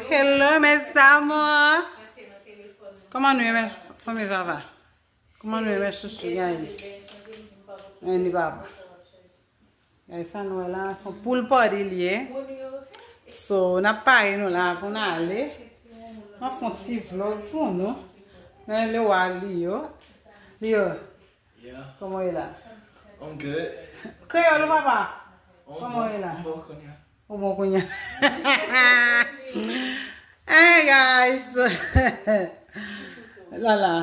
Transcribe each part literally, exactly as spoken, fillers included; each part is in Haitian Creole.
Hello, mes amours. Kòman nou ye, mes fanmi Vava? Kòman nou ye, mes chouchou, guys? Annie Vava. Guys, sa nou wè la, se yon pool party li ye. So, n ap pare nou la pou n ale. M ap fè yon ti vlog pou nou. Men le wa Lio. Lio, Yeah. Kòman w ye la? I'm good. Kreyòl ou papa? Kòman w ye la? M bon kounye a. Ou bon kounye a? Hey guys. Lala.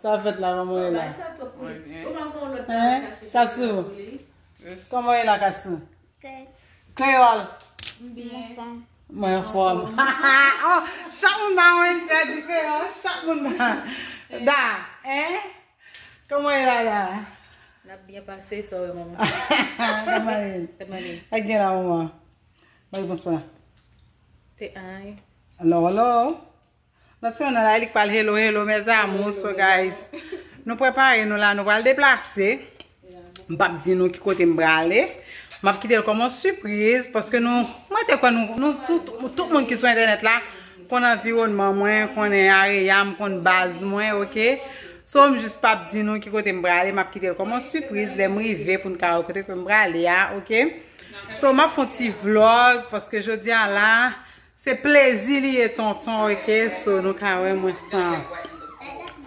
Sa fèt la, kòman w ye la? Hein? Kasou. Kòman w ye la, Kasou? Kreyòl. Mwen anfòm. Oh, chak moun pa yon istwa diferan. Chak moun pa. Da, hein? Kòman w ye la, Da? N ap byen pase, sa w wè manman. Kòman w ye? Kòman w ye? Ak gen la, manman. Mwen repons pa. Te ay. Hello, hello. Nan ti moun nan la, li k pral hello, hello, mes amours. So, guys, nou prepare nou la, nou pral deplase. M p ap di nou ki kote m prale. M ap kite l kòm yon sipriz, paske nou, mwen te kwè nou, nou tout, tout moun ki sou entènèt la, konn anviwònman mwen, konnen area m, konn baz mwen, oke? So, m jis p ap di nou ki kote m prale, m ap kite l kòm yon sipriz, lè m rive pou n ka wè kote ke m prale a, oke? So, m ap fè yon ti vlog, paske jodi a la, se plezi li ye, tonton, oke? So, nou ka wè mwen san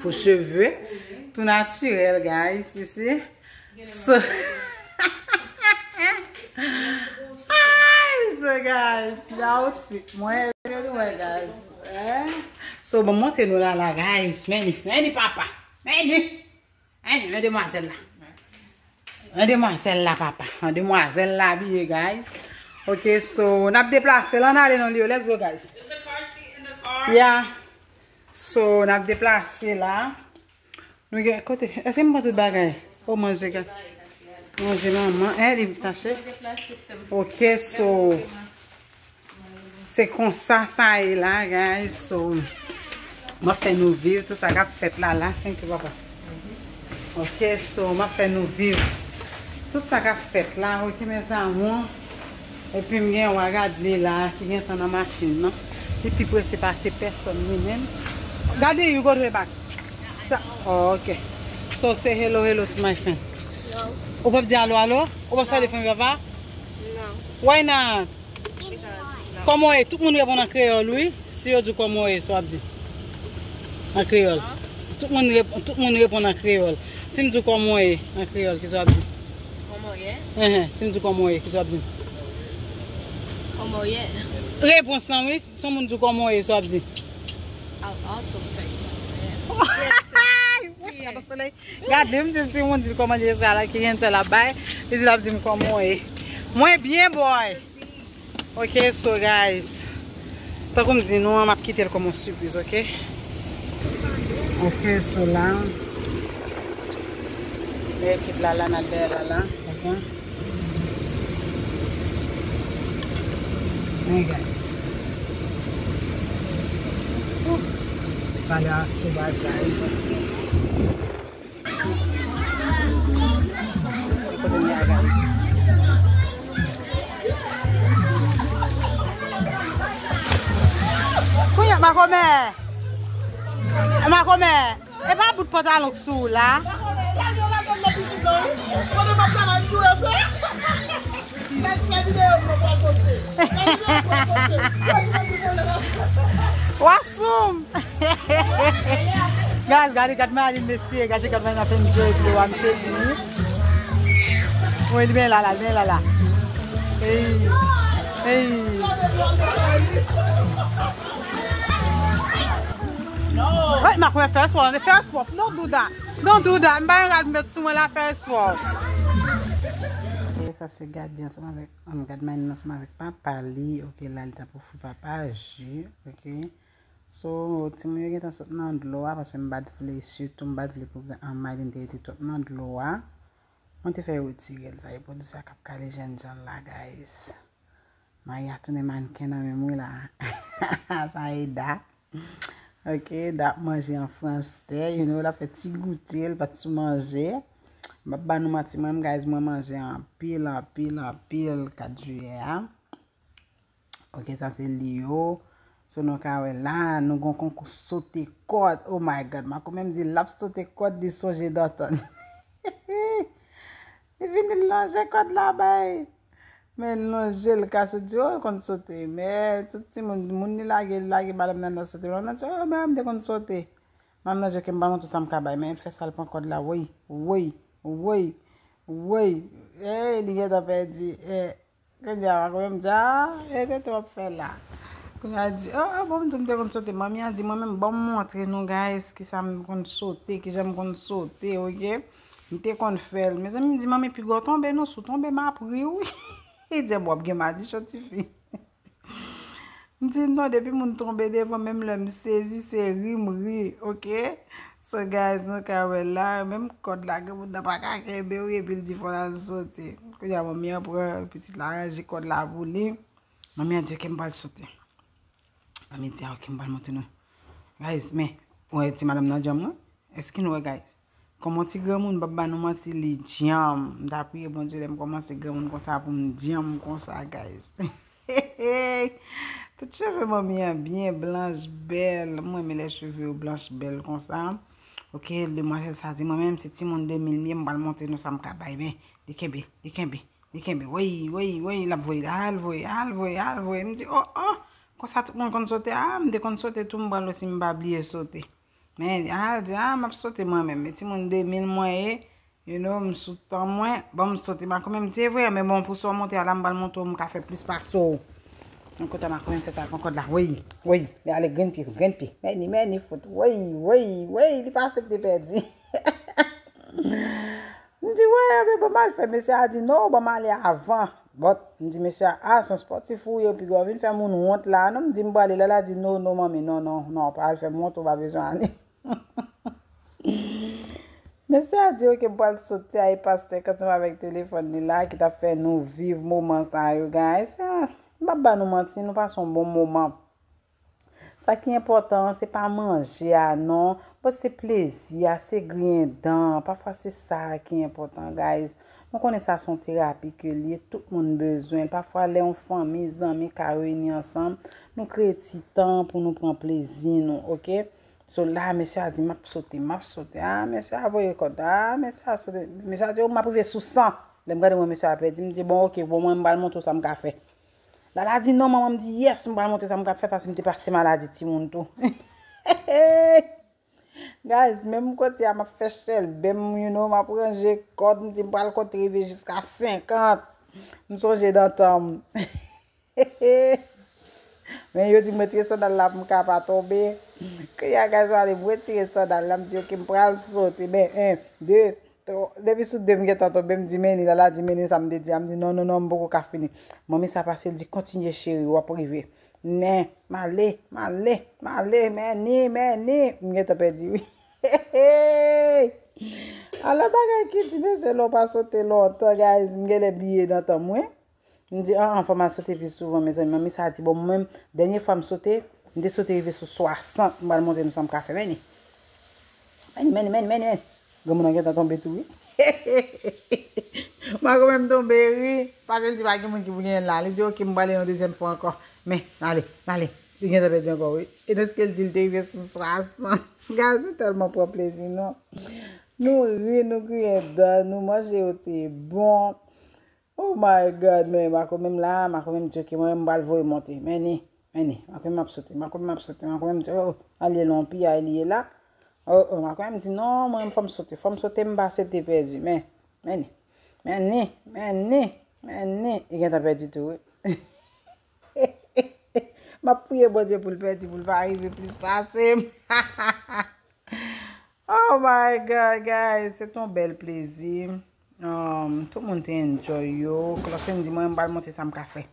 fo cheve. Tou natirèl, guys, you see? So, ay, so, guys, the outfit mwen, gade mwen, guys. Eh? So, bon, montre nou la, la, guys. Meni, meni, papa. Meni. Annie, men demwazèl la. Men demwazèl la, papa. Men demwazèl la abiye, guys. Ok, so, n ap deplase la, n ale nan liyo. Let's go, guys. Yeah. So, n ap deplase la. Nou gen, kote, èske m pran tout bagay? O, manje, gad. Manje manman. Eh, li tache. Ok, so, Se konsa sa ye la, guys. So, m ap fè nou viv tout sa k ap fèt la, la. Thank you, papa. Ok, so, m ap fè nou viv tout sa k ap fèt la, ok, mes amours. Epi m gen yon wa gad li la, ki gentan nan machin nan. Li pi prese pase pèsòn, li menm. Gade, you go to the back. Sa, oh, ok. So, say hello, hello to my friend. Hello. Ou p ap di alo, alo? Ou p ap salye fanmi papa? No. Why not? Kòman w ye? Tout moun reponn an kreyòl, wi. Si yo di w kòman w ye, sa w ap di? An kreyòl. Tout moun rep-, tout moun reponn an kreyòl. Si m di w kòman w ye, an kreyòl, kisa w ap di? Kòman w ye? Enhen, si m di w kòman w ye, kisa w ap di? Kòman w ye? Repons lan, wi. Si yon moun di w kòman w ye, sa w ap di? I'll also say kòman w ye. Woy, gade solèy. Gade, m di si moun di l kòman li ye sa la, ki answer l ap bay, li di l ap di m kòman w ye. Mwen byen, boy. Ok, so guys, tankou m di nou an, m ap kite l kòm yon sipriz, ok? Ok, so la, men ekip la la, n al dèyè la la, ok? Men guys. Sa la sovaj, guys. Kote m ye a, guys? Kounye a, makomè. Makomè. E pa bout pantalon k sou ou la. Wassoum! Guys, gade, gad Marlene, mesye, gade, gad Marlene ap enjoy vle wa, m sezi wi. Wi, li byen la, la, li byen la, la. Hey, hey. Hey, makomè, fè spò, fè spò. Don't do that. Don't do that. M pa gen rad m met sou mwen la, fè spò. E sa se gade ansanm avèk, um, gad Marlene ansanm avèk papa li. Ok, la, li t ap ofri papa ji, ok. So, timoun yo gentan sot nan dlo a, paske m pa t vle, sitou m pa t vle pou, um, Marlene te rete twòp nan dlo a. Mwen te fè retire l, sa e pwodiksyon k ap kale jènjan la, guys. Maya tounen mannken nan menm wi la. Sa e Da. Ok, Da ap manje an fransè, you know, l ap fè ti goute, l pa t sou manje. M p ap ba nou manti, mwen menm, guys, mwen manje anpil, anpil, anpil kat jiyè a. Ok, sa se Lio. So nou ka wè la, nou gon konkou sote kòd. Oh my God, Marco menm di l ap sote kòd, li sonje Dantan. Li vini l lonje kòd la bay. Men l lonje l ka soti, oh, l konn sote. Men tout timoun, moun li lage, li lage madanm nan nan sote. Madanm nan di, oh, men m te konn sote. Madanm nan di, ok, m pa montre w sa m ka bay. Men l fè sa, l pran kòd la, woy, woy, woy, woy. Ey, li gentan pèdi. Eh, Kounye a, Marco menm di, ah, e tete w ap fè la. Kounye a di, oh, oh, bon, m di m te konn sote. Manmi a di, mwen menm, ban m montre nou, guys, ki sa m konn sote, ki jan m konn sote, ok? M te konn fè l. Mezanmi, m di, manmi, piga w tonbe, non, si w tonbe, m ap ri, wi. Li di, m w ap gen madichon, tifi. M di, non, depi moun tonbe devan, menm lè m sezi, se ri m ri, ok? So, guys, nou ka wè la, menm kòd la, gen moun nan pa ka kenbe, wi, epi l di fò l al sote. Kounye a, manmi an pran, pitit la ranje kòd la pou li. Manmi an di, ok, m pral sote. Manmi di, ah, ok, m pral montre nou. Guys, men, ou wè ti madanm nan djanm, wi. Èske nou wè, guys? Kòman ti granmoun, m p ap ba nou manti, li djanm. M ta priye Bondye lè m kòmanse granmoun konsa pou m djanm konsa, guys. Tout cheve manmi an byen blanch, bèl. Mwen renmen lè cheve yo blanch, bèl konsa. Ok, demwazèl sa di, mwen menm, se timoun de mil m ye, m pral montre nou sa m ka bay. Men, li kenbe, li kenbe, li kenbe. Woy, woy, woy, l ap voye, al voye, al voye, al voye. M di, oh, oh, konsa tout moun konn sote. Ah, m te konn sote tou, m pral osi, m pa bliye sote. Men, al di, ah, m ap sote mwen menm. Men timoun de mil mwen ye, you know, m sou tan mwen, ban m sote. Marco menm di, e vre, men bon, pou sa w monte a la, m pral montre w, m ka fè plis pase w. Yon kote Marco menm fè sa, pran kòd la, woy, woy, li ale grenn pye, grenn pye. Men ni, men ni fout, woy, woy, woy, li pa aksepte pèdi. M di, wè, men ban m al fè. Mesye a di, non, ban m ale avan. But, m di, mesye a, ah, se yon spòtif ou ye, piga w vin fè moun wont la. Non, m di, m prale. Lala di, non, non, manmi, non, non, non, pa al fè m wont, ou pa bezwen ale. Mesye a di, ok, m pral sote a, e pastè k ansanm avèk telefòn li la, ki t ap fè nou viv moman sa yo, guys. Ah, m p ap ba nou manti, nou pase yon bon moman. Sa ki enpòtan an, se pa manje a, non. But se plezi a, se griyen dan an. Pafwa se sa ki enpòtan, guys. Nou konnen sa se yon terapi ke l ye, tout moun bezwen l. Pafwa lè yon fanmi, zanmi ka reyini ansanm, nou kreye ti tan pou nou pran plezi nou, ok? So la, mesye a di, m ap sote, m ap sote. Ah, mesye a voye kòd. Ah, mesye a sote. Mesye a di, oh, m ap rive sou san. Lè m gade mwen, mesye a pèdi, m di, bon, ok, bon, mwen, m pral montre w sa m ka fè. Lala di, non, manman, m di, yes, m pral montre sa m ka fè, paske m te pase maladi timoun tou. Guys, menm kote a, m ap fè chèlbè m, you know, m ap ranje kòd, m di, m pral konte rive jiska senkant. M sonje Dantan m. Men yo di m retire sandal la pou m ka pa tonbe. Kounye a, guys, m ale, m retire sandal la, m di, ok, m pral sote. Men, en, de, twa, depi sou de, m gentan tonbe, m di, men ni, Lala di, men ni, sa m te di a, m di, non, non, non, m poko ka fini. Manmi sa pase, l di, kontinye, cheri, w ap rive. Men, m ale, m ale, m ale, men ni, men ni, m gentan pèdi, wi. Alò, bagay ki di, men se lè w pa sote lontan, guys, m genlè bliye Dantan mwen. M di, an, an, fò m al sote pi souvan, mezanmi. Manmi sa di, bon, mwen menm, dènye fwa m sote, m te sote rive sou swasant, m pral montre nou sa m ka fè. Men ni. Men ni, men ni, men ni, men ni, men ni. Granmoun nan gentan tonbe tou, wi. Marco menm tonbe ri, paske l di pa gen moun ki pou genyen l la. Li di, ok, m prale yon dezyèm fwa ankò. Men, n ale, n ale. Li gentan pèdi ankò, wi. E nan sa ke l di, l te rive sou swasant. Guys, nou tèlman pran plezi, non. Nou ri, nou griyen dan, nou manje yo te bon. Oh my God, men Marco menm la, Marco menm di, ok, mwen menm m pral voye monte. Men ni, men ni, Marco menm ap sote, Marco menm ap sote, Marco menm di, oh, oh, al ye lon piyay li ye la. Oh, oh, Marco menm di, non, mwen menm fò m sote, fò m sote, m pa aksepte pèdi. Men, men ni, men ni, men ni, men ni, li gentan pèdi tou, wi. M ap priye Bondye pou l pèdi, pou l pa rive plis pase m. Oh my God, guys, se t on bèl plezi. Um, tout moun te enjoy yo. Closen di mwen, m pral montre sa m ka fè.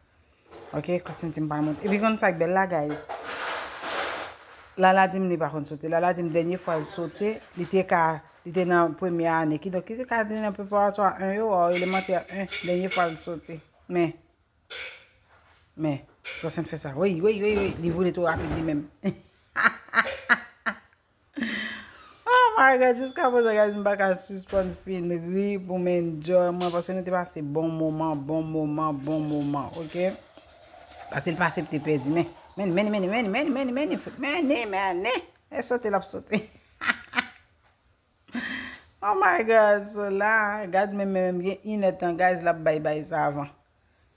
Ok, Closen di m pral montre. Epi konn sa k bèl la, guys. Lala di m li pa konn sote. Lala di m dènye fwa l sote, li te ka, li te nan premyè ane. Kidonk, li te ka te nan preparatwa en yo, ou elemantè en, dènye fwa l sote. Men, Men, Closen fè sa. Woy, woy, woy, woy. Li voule twò rapid li menm. Oh my God, jiska prezan, guys, m pa ka sispann fin ri pou m enjoy mwen, paske nou te pase bon moman, bon moman, bon moman, ok? Paske l pa aksepte pèdi, men. Meni, meni, meni, meni, meni, meni, meni, fout, meni, meni. E sote l ap sote. Oh my God, so la, gad men, men, men, gen inèdtan, guys, l ap bay, bay sa avan.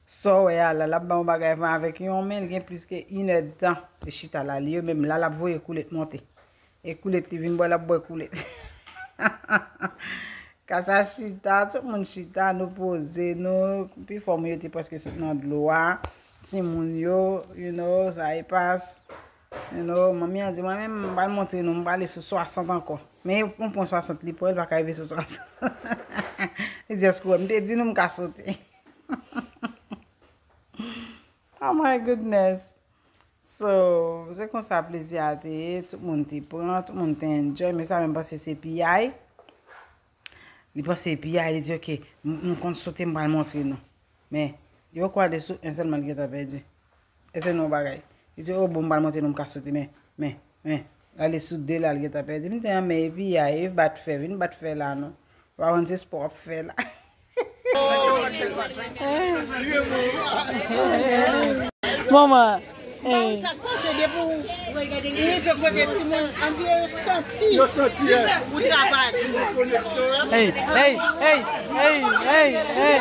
Sa w wè a la, l ap bay yon bagay avan avèk yon men, l gen plis ke inèdtan. Li chita la, li yo menm la, l ap voye koulet monte. E koulet li vin bwè, l ap bwè koulet. Kasa chita, tout moun chita, nou poze, nou, pifò moun yo te prèske sot nan dlo a. Timoun yo, you know, sa e pas. You know, manmi an di, mwen menm, m pral montre nou, m prale sou swasant ankò. Men yon pwen swasant li pran, li pa ka rive sou swasant. Li di, èske w wè, m te di nou m ka sote. Oh my goodness. So, se konsa plezi a te ye, tout moun te pran, tout moun te enjoy, men sa menm panse se piyay. Li panse piyay, li di, "Ok, m, m konn sote, m pral montre nou." Men, yo kwale sou en sèlman li gentan pèdi. Èske nou bagay? Li di, "Oh, bon, m pral montre nou, m ka sote, men, men, men." L ale sou de la, li gentan pèdi. M di, "Ah, men, epi, a, e bat fè, vin bat fè la, non." Ou pa konn se spò w ap fè la. Manman, eh. Sa k pase depi w rive kote timoun, ann di yo santi. Yo santi, eh. Ou travay. Hey, hey, hey, hey, hey, hey.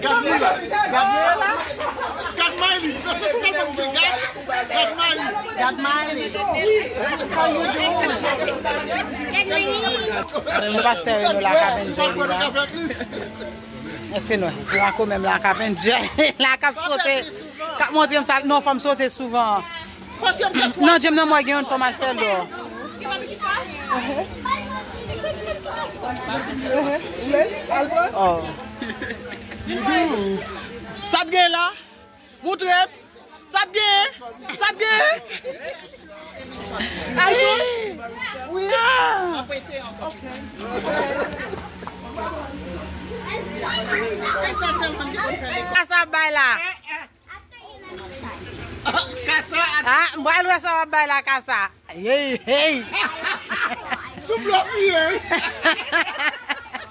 Gad li la. Gad li la. Gad Mayli. Yo santi tèlman bouke. Gad. Gad Mayli. Gad Mayli. How you doing? Gad Mayli. Nou pa sere nou la k ap enjoy li la. Èske nou? Brako menm la k ap enjoy. La k ap sote. K ap montre m sa. Non, fò m sote souvan. Non, Jem nan mwen gen yon fò m al fè l dò. Oh. Sa t gen la? Moutre m. Sa t gen? Sa t gen? Algo? Wi. Ah. Kasa bay la. Kasa. Ah, m pral wè sa w ap bay la, Kasa. Hey, hey. Sou blòf li ye.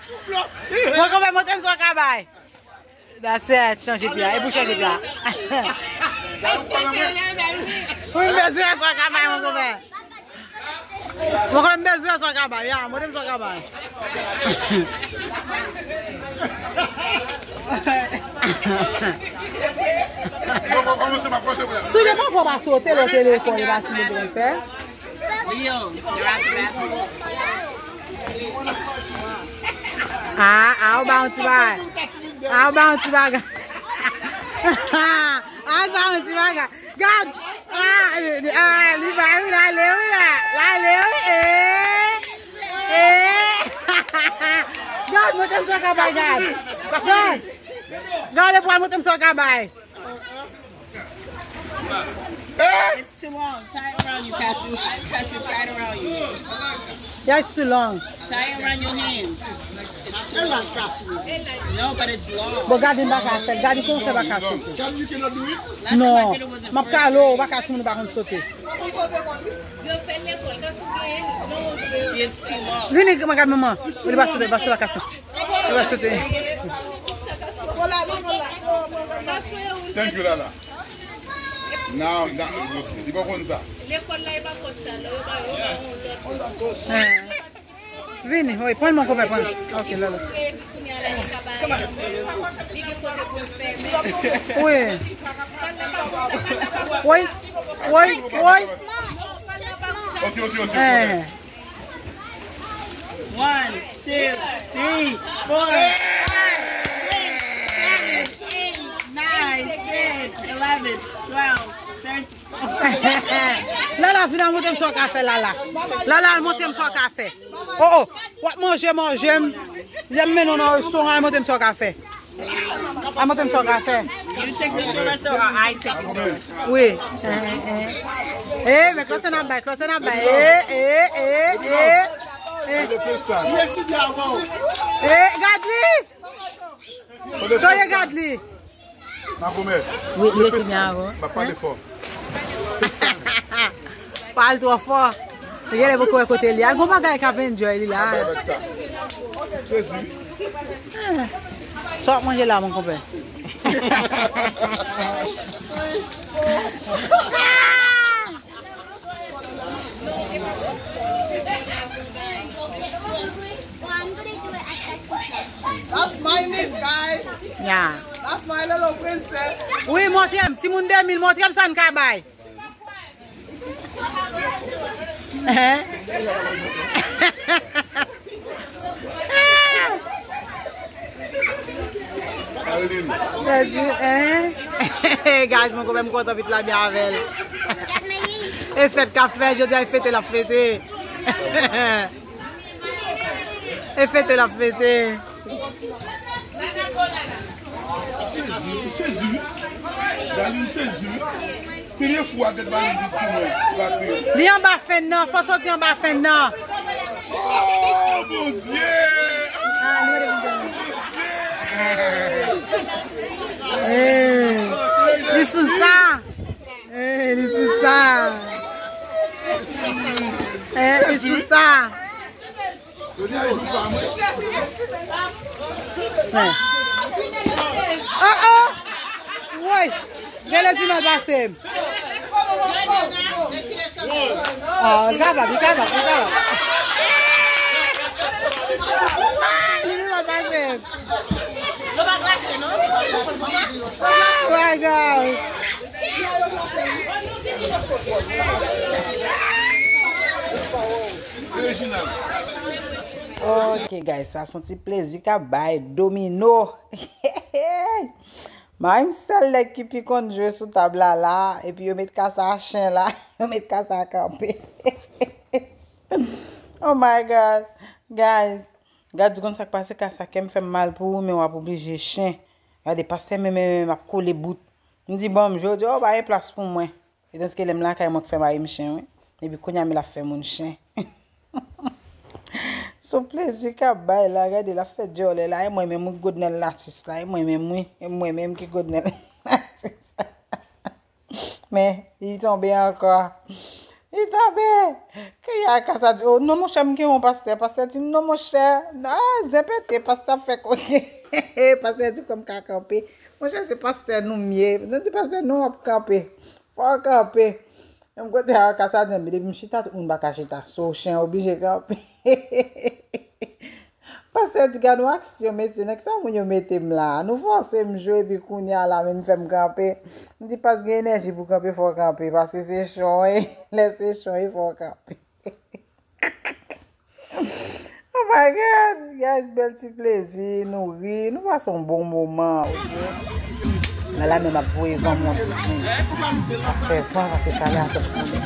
Sou blòf li ye. Mwen konpè montre m sa w ka bay. That's it, chanje pye a. E pou chanje pye a. Wi, m bezwen sa w ka bay, mwen konpè. Mwen konn bezwen sa w ka bay, ya, mwen menm sa w ka bay. Si w gen pafwa pa sote lè w te lekòl, e pa si w te fè. Ah, ah, ou ba yon ti bagay. Ah, ou ba yon ti bagay. Ah, ou ba yon ti bagay. Gad! Ah, li, li, ah, li bay wi, l ale wi la. L ale wi. Eh! Eh! Gad, montre m sa w ka bay, gad. Gad. Gad, li pral montre m sa w ka bay. It's too long. Tie it around you, Cassie. Cassie, tie it around you. Yeah, it's too long. Tie it around your hands. It's too long. No, but it's long. Bon, gad m pa ka fè l. Gad m konsa pa ka fè l. Non. M ap kale w, ou pa ka timoun ou pa konn sote. Yo fè lekòl, kan sou gen non. She, it's too long. Vini, mwen gad manman. Li pa sote, li pa sote la, Cassie. Li pa sote. Thank you, Lala. Now, now, ok, li pa konn sa. Lekòl la, e pa kòd sa, non, yo ba, yo ba yon lòt. Hein. Vini, wi, pran l, mon konpè, pran l. Ok, la, la. Wi. Wi, wi, wi. Ok, ok, ok, ok. Hein. One, two, three, four, six, seven, eight, nine, ten, eleven, twelve, thirteen. Lala, vin al montre m sa w ka fè, Lala. Lala, al montre m sa w ka fè. Oh, oh, w ap manje, manje m. Lè m mennen w nan restoran, al montre m sa w ka fè. Al montre m sa w ka fè. You take me to a restaurant or I take you to a restaurant? Wi. Eh, eh, eh. Eh, men klòse n ap bay, klòse n ap bay. Eh, eh, eh, eh. Eh, gad li! Tande, gad li! Makomè. Wi, li rete byen avè w. Pa pale fò. Pale twò fò. Genlè poko wè kote li. Al gon bagay k ap enjoy li la. Jezi. Sa w ap manje la, mon konpè? That's my niece, guys. Yeah. That's my little princess. Wi, montre m, timoun de mil, montre m sa n ka bay. Hein? Guys, mwen konpè m kontan vit la byen avè l. E fèt k ap fèt, jodi a e fete l ap fete. E fete l ap fete. M sezi, m sezi wi. Dani, m sezi wi. Premye fwa gad Dani vin sou mwen, frape. Li anba fèn nan, fò soti anba fèn nan. Oh, Bondye! Ah, Bondye! Eh, li sou sa. Eh, li sou sa. Eh, li sou sa. Hein. Oh, oh! Woy! Gade l pi mal pase m. Ah, li kapab, li kapab, li kapab. Li pi mal pase m. Oh my God. Ok, guys, sa se yon ti plezi k ap bay domino. Mari m sèl nèg ki pi konn jwe sou tab la la, epi yo met kasa a chen la, yo met kasa a kanpe. Oh my God, guys, gad, ou konn sa k pase, kasa, kè m fè m mal pou ou, men w ap oblije chen. Gade, pastè menm, menm, menm ap kole bout. M di, "Ban m jwe," ou di, "Oh, pa gen plas pou mwen." Etanske lè m lakay mwen k fè mari m chen, wi. Epi kounye a, men l ap fè moun chen. Sou plezi k ap bay la, gade, l ap fè djòlè la. E mwen menm, wi, Godnel Latis la. E mwen menm, wi. E mwen menm ki Godnel Latis. Men, li tonbe ankò. Li tonbe. Kè a kasa di, "Oh, non, monchè, m gen yon pastè." Pastè di, "Non, monchè." Ah, zen pete, pastè ap fè koke. Pastè di, "Kòm ka kanpe." Monchè, se pastè nou m ye. Nou di pastè nou ap kanpe. Fò w kanpe. Menm kote a, kasa di, "Depi m chita, tout moun pa ka chita. So, chen oblije kanpe." Pastè di, "Gad yon aksyon, mesye, nan kisa moun yo mete m la? Nou fòse m jwe, epi kounye a la, menm fè m kanpe." M di, "Pas gen enèji pou kanpe, fò w kanpe, paske se chon, e lè se chon, e fò w kanpe." Oh my God, guys, bèl ti plezi, nou ri, nou pase yon bon moman, ok? Lala menm ap voye van mont. Ap fè van, pase chalè a fè koule.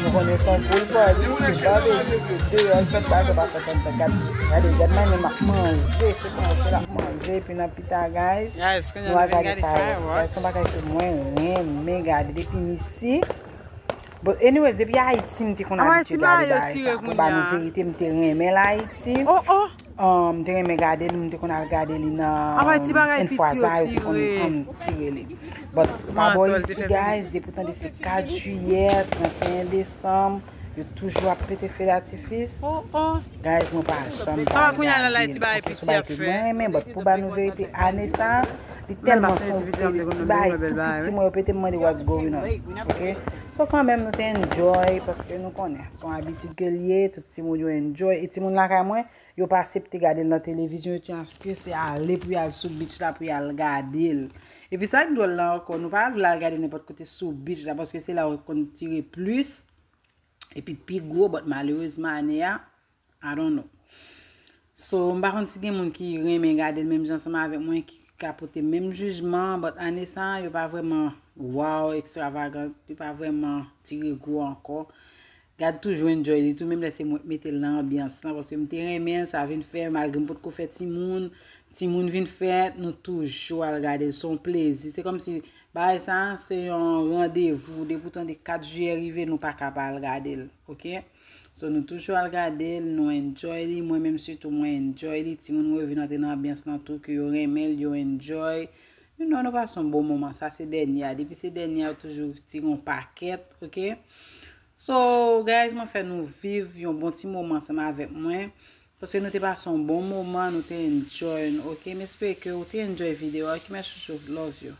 Nou konnen se yon poul padi, se babeki, se deyò l fèt, bagay sa pa fèt anndan. Gad, gade, gad, mwen menm ap manje, se manje l ap manje, epi nan pita, guys, nou al gade fireworks. Guys, se yon bagay ke mwen renmen gade depi m isi. But anyways, depi Ayiti, m te konn abitye gade bagay sa. Pou ba nou verite, m te renmen l Ayiti. Oh, oh. Um, m te renmen gade l, m te konn al gade li nan Enfwaza, yo te konn um, tire li. But pa bò isi, guys, depi w tande se kat jiyè, trannteyen desanm, yo toujou ap pete fe datifis. Oh, oh. Guys, mwen pa janm pa al gade l. Ok, se yon bagay ke mwen renmen, but pou ba nou verite, ane sa, li tèlman se yon seri de ti bagay tou piti, mwen yo pete m mande what's going on. Ok? So kanmenm, nou te enjoy, paske nou konnen, se yon abitid ke l ye, tout timoun yo enjoy, e timoun lakay mwen, yo pa asepte gade l nan televizyon, yo tyen aske se ale pou y al sou beach la, pou y al gade l. Epi sa k dwòl la ankò, nou pa vle al gade nenpòt kote sou beach la, paske se la yo konn tire plis, epi pi gwo, but malerezman, ane a, I don't know. So, m pa konn si gen moun ki renmen gade l menm jan ansanm avèk mwen, ki ka pote menm jijman, but ane sa, yo pa vrèman wow, ekstravagan, yo pa vrèman tire gwo ankò. Gad toujou enjoy li tou, menm lè se mwen k mete l nan anbyans lan, paske m te renmen l, sa vin fè, malgre m potko fè timoun, timoun vin fèt, nou toujou al gade l, se yon plezi. Se kòmsi bagay sa, se yon randevou, depi w tande kat jiyè rive, nou pa ka pa al gade l, ok? So, nou toujou al gade l, nou enjoy li, mwen menm sitou mwen enjoy li, timoun mwen yo vin antre nan anbyans lan tou, ke yo renmen l, yo enjoy. You know, nou pase yon bon moman, sa se dènye a, depi se dènye a, yo toujou tire yon pakèt, ok? So, guys, mwen fè nou viv yon bon ti moman ansanm avèk mwen. Paske nou te pase yon bon moman, nou te enjoy, ok? M espere ke ou te enjoy videyo a, ok, mes chouchous, love you.